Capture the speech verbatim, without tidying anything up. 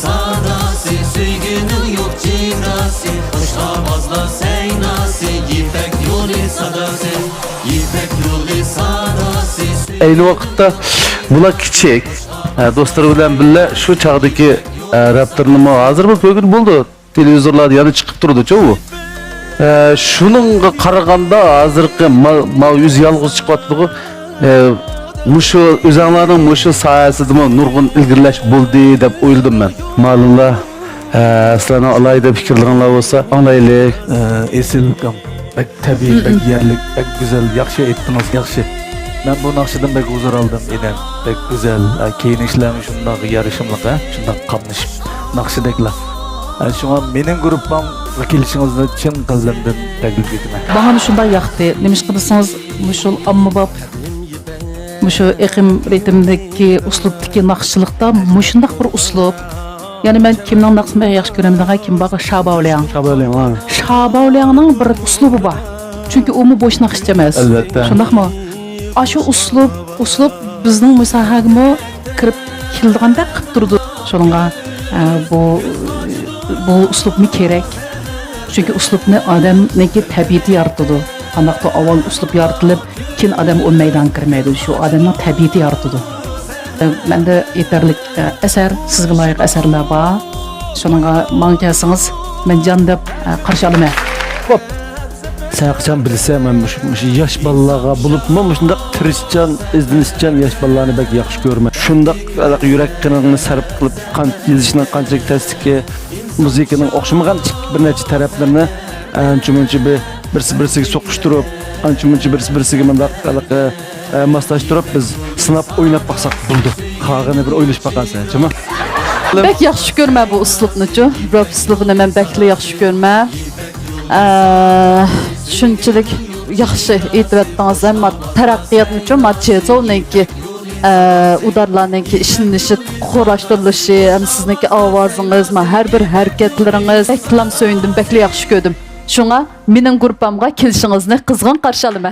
ساداسى، سۆيگۈنىڭ يوق چېگراسى، خۇشنامازلار سەيناسى، يىپەك يولى ساداسى، يىپەك يولى ساداسى. ئەينى ۋاقىتتا بۇلار كىچىك، ئە، دوستلىرى بىلەن بىللە شۇ چاغدىكى، ئە، رەپلىرىنىمۇ ھازىرمۇ بۈگۈن بولدى. تېلېۋىزورلاردا يەنە چىقىپ تۇرىدۇچۇ ئۇ. ئە، شۇنىڭغا قارىغاندا ھازىرقى ما-، ماۋۇ ئۆزى يالغۇز چىقىۋاتىدىغۇ. ئە، مۇشۇ ئۆزەڭلارنىڭ مۇشۇ ساھەسىدىمۇ نۇرغۇن ئىلگىرىلەش بولدى دەپ ئويلىدىم مەن. مالىملار، ئە، سىلەرنىڭ ئالاھىدە پىكىرلىرىڭلار بولسا ئاڭلايلى. ئە، ئېسىل ئۇكام. بەك تەبىئىي، بەك يەرلىك، بەك گۈزەل، ياخشى ئېيتتىڭىز، ياخشى. مەن بۇ ناخشىدىن بەك ھۇزۇر ئالدىم، ئىنىم. بەك گۈزەل، ھە، كىيىنىشلەرمۇ شۇنداق يارىشىملىق، ھە، شۇنداق قاملىشىپ، ناخشىدەكلا. ھە، شۇڭا مېنىڭ گۇرۇپپامغا كېلىشىڭىزنى چىن قەلبىمدىن تەكلىپ ئېتىمەن. ماڭا شۇنداق ياقتى. نېمىشقا دېسىڭىز، مۇشۇ ئاممىباب، مۇشۇ ئېقىم رىتىمدىكى ئۇسلۇبتىكى ناخشىچىلىقتا مۇشۇنداق بىر ئۇسلۇب. يەنى مەن كىمنىڭ ناخشىسىنى بەك ياخشى كۆرەمدىغان كىم بارغۇ؟ شاباۋلياڭ. شاباۋلياڭ، ھە. شاباۋلياڭنىڭ بىر ئۇسلۇبى بار. چۈنكى ئۇمۇ بوش ناخشىچى ئەمەس. ئەلۋەتتە. شۇنداقمۇ؟ ئاشۇ ئۇسلۇب، ئۇسلۇب بىزنىڭ مۇ ساھەگىمۇ كىرىپ كېلىدىغاندەك قىلىپ تۇرىدۇ. شۇنىڭغا، ئە، بۇ، بۇ ئۇسلۇبمۇ كېرەك. چۈنكى ئۇسلۇبنى ئادەمنىڭكى تەبىئىتى يارىتىدۇ. قانداقتۇر ئاۋۋال ئۇسلۇب يارىتىلىپ، كېيىن ئادەم ئۇ مەيدانغا كىرمەيدۇ. شۇ ئادەمنىڭ تەبىئىتى يارىتىدۇ. ئە، مەندە يېتەرلىك، ئە، ئەسەر، سىزگە لايىق ئەسەرلەر بار. شۇنىڭغا ماڭا كەلسىڭىز، مەن جان دەپ، ئە، قارشى ئالىمەن. خوپ. سەن قاچان بىلىسەن، مەن مۇشۇ، مۇشۇ ياش بالىلارغا بولۇپمۇ مۇشۇنداق تىرىشچان، ئىزدىنىشچان ياش بالىلارنى بەك ياخشى كۆرىمەن. شۇنداق ھېلىقى يۈرەك قېنىڭنى سەرپ قىلىپ، قان يېزىشنىڭ قانچىلىك تەسلىكى، مۇزىكىنىڭ ئوخشىمىغان بىر نەچچە تەرەپلىرىنى، ئانچە-مۇنچە بىر، بىرسى بىرسىگە سوقۇشتۇرۇپ، ئانچە-مۇنچە بىرسى بىرسىگە مۇنداق ھېلىقى، ئە، ماسلاشتۇرۇپ، بىز سىناپ ئويناپ باقساق بولىدۇ. قالغىنى بىر ئويلىشىپ باقارسەن، چىمۇ؟ بەك ياخشى كۆرمە بۇ ئۇسلۇبنىچۇ. رەپ ئۇسلۇبىنى مەن بەكلا ياخشى كۆرمە. ئە، شۇنچىلىك ياخشى ئېيتىۋەتتىڭىز ھەم، ما تەرەققىياتنىچۇ، ما چېزوۋنىڭكى، ئە، ئۇدارلارنىڭكى ئىشلىنىشى، قۇراشتۇرۇلۇشى، ھەم سىزنىڭكى ئاۋازىڭىز، ما ھەر بىر ھەرىكەتلىرىڭىز بەكلا سۆيۈندۈم، بەكلا ياخشى كۆردۈم. شۇڭا مېنىڭ گۇرۇپپامغا كېلىشىڭىزنى قىزغىن قارشى ئالىمەن.